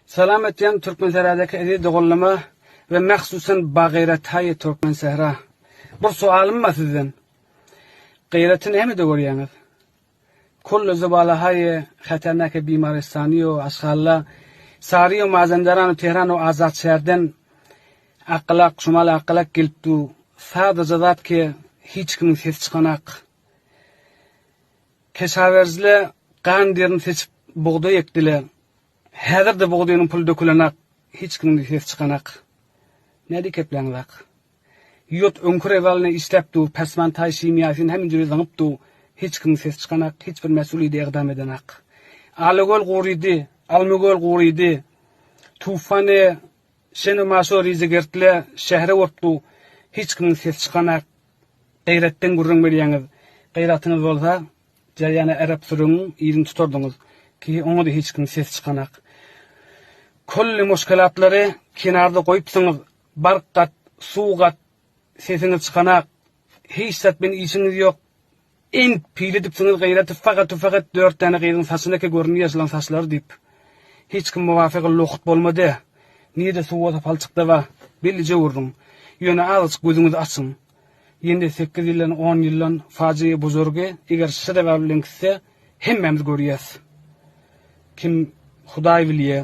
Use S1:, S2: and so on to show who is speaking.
S1: Salam etýän Türkmensähradaki eziz doganlama we mahsusan bagyrathaýy Türkmensähra. Bir soalym bar sizden. Gyraty nämede görýäňiz? Kullu zubalahaýy hatarnaki bimaristani we aşgalla Sary we Mazandaran we Tehran we Azatşäherden akylak şumal akylak gelip du. Sadaja zat ki hiç kimiň sesi çykanak. Keşawerzle gan derini seçip bugdaý ekdile. Häzir-de bugdaýynyň puly dökülenak, hiç kimiň-de sesi çykanak. Nädip kepläňizak? Ýurt öňki rewalyna işläp dur, päsmantaý şimiýasyny hem jüri zyňyp dur, hiç kimiň sesi çykanak, hiç bir mesul-de ygdam edenak. Alagöl gurydy, Almagöl gurydy, tufany şeno-maşo rizegertle şähre bolup dur, hiç kimiň sesi çykanak. Gaýratdan gürrüň berýäňiz. Gaýratyňyz bolsa, Jaýana erep sürüň yzyny tutardyňyz. Ki oňa-da hiç kim ses çykanak. Külli muşkelatlary kenarda goýupsyňyz. Bark gat, suw gat, sesiňiz çykanak. Hiç zat bilen işiňiz ýok. Ent pil edipsiňiz gaýraty fakat we fakat dört däne gyzyň saçyna ki görünýär şolaň saçlary diýip. Hiç kim muwafygy loht bolmady. Nirde suw bolsa palçykda bar. Bellije gürrüň. Ýöne azajyk gözüňizi açyň. Ýene sekiz ýyldan, on ýyldan fajyýa buzurgy eger şy sebäp bilen gitse, hemmämiz görýäs. Kim Hudaý bilýä.